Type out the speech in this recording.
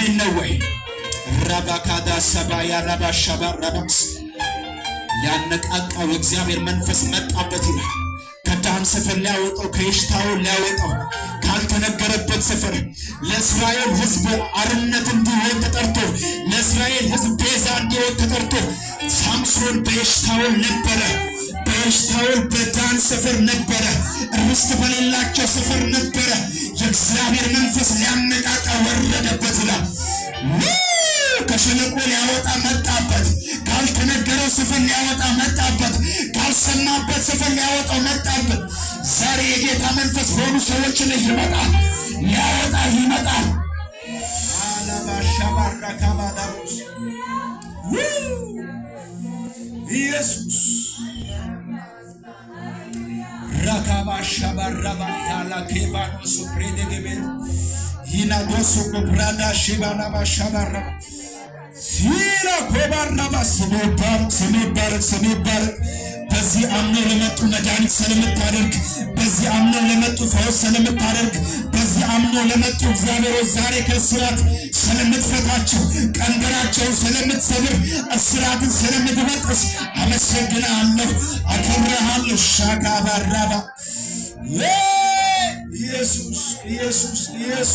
አሜን ነው ወይ? ረባካዳ ሰባያ ረባ ሸባ ረባስ ሊያነቃቃው የእግዚአብሔር መንፈስ መጣበት ይላል። ከዳን ሰፈር ሊያወጣው፣ ከኤሽታኦል ሊያወጣው፣ ካልተነገረበት ሰፈር ለእስራኤል ሕዝብ አርነት እንዲሆን ተጠርቶ፣ ለእስራኤል ሕዝብ ቤዛ እንዲሆን ተጠርቶ ሳምሶን በኤሽታኦል ነበረ። በኤሽታኦል በዳን ሰፈር ነበረ። ርስት በሌላቸው ሰፈር ነበረ። የእግዚአብሔር መንፈስ ሊያነቃቃ ወረደበት ይላል። ከሸለቆ ሊያወጣ መጣበት። ካልተነገረው ሰፈር ሊያወጣ መጣበት። ካልሰማበት ሰፈር ሊያወጣው መጣበት። ዛሬ የጌታ መንፈስ በሆኑ ሰዎች ላይ ይመጣል፣ ሊያወጣ ይመጣል። አላባሻባራካባዳሮስ ኢየሱስ ራካባሻባራባ ያላኬባኖሱ ፕሬደገቤ ይናዶሱ ኮብራዳ ሺባናባ ሻባራባ ሲራ ኮባራባ። ስሙ ይባረክ፣ ስሙ ይባረክ፣ ስሙ ይባረክ። በዚህ አምነው ለመጡ መድኃኒት ስለምታደርግ፣ በዚህ አምነው ለመጡ ፈውስ ስለምታደርግ፣ በዚህ አምነው ለመጡ እግዚአብሔር ዛሬ ከእስራት ስለምትፈታቸው፣ ቀንበራቸውን ስለምትሰብር፣ እስራትን ስለምትበጥስ አመሰግናለሁ፣ አከብረሃለሁ። ሻካባራባ ኢየሱስ፣ ኢየሱስ፣ ኢየሱስ።